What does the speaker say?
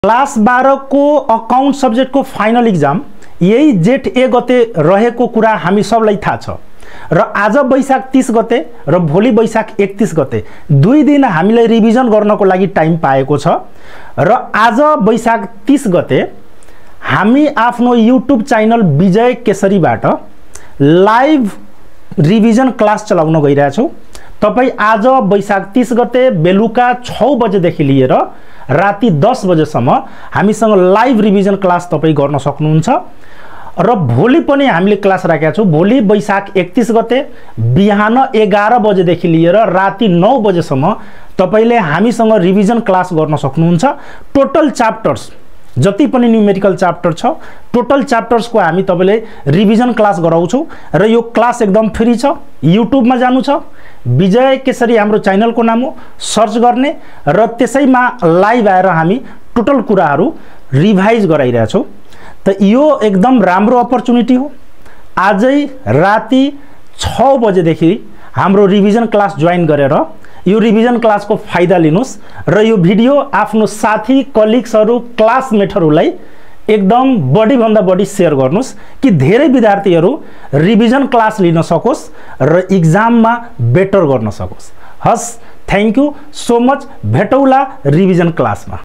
Class 12 को account subject को final exam यही जेठ 1 गते रहेको कुरा हामी सबलाई थाहा छ र आज वैशाख 30 गते र भोलि वैशाख 31 गते दुई दिन हामीले रिभिजन गर्नको लागि टाइम पाएको छ र आज वैशाख 30 गते हामी आफ्नो YouTube च्यानल विजय केसरीबाट लाइभ रिभिजन क्लास चलाउन गइरहेका छौं। तपाई आज वैशाख 30 गते बेलुका 6 बजेदेखि लिएर राति 10 बजेसम्म हामीसँग लाइभ रिभिजन क्लास तपाई गर्न सक्नुहुन्छ र भोलि पनि हामीले क्लास राखेका छौं। भोलि वैशाख 31 गते बिहान 11 बजेदेखि लिएर राति 9 बजेसम्म तपाईले हामीसँग रिभिजन क्लास गर्न सक्नुहुन्छ। टोटल च्याप्टर्स जति पनि न्यूमेरिकल च्याप्टर छ टोटल च्याप्टर्स को हामी तपाईले रिभिजन क्लास गराउँछौं र यो क्लास एकदम फ्री छ। YouTube मा जानु छ, विजय केसरी हाम्रो च्यानल को नाम हो, सर्च गर्ने र त्यसैमा लाइभ आएर हामी टोटल कुराहरु रिभाइज गराइरहेका छौं। त यो एकदम राम्रो अपर्च्युनिटी हो। आजै राति 6 बजेदेखि हाम्रो रिभिजन क्लास ज्वाइन गरेर यो रिभिजन क्लास को फाइदा लिनुस् र यो भिडियो आफ्नो साथी कलिग्सहरु क्लासमेटहरुलाई एकदम बढी भन्दा बढी शेयर गर्नुस् कि धेरै विद्यार्थीहरु रिभिजन क्लास लिन सकोस् र एक्जाममा बेटर गर्न सकोस्। हस्, थ्यांक यू सो मच। भेटौला रिभिजन क्लासमा।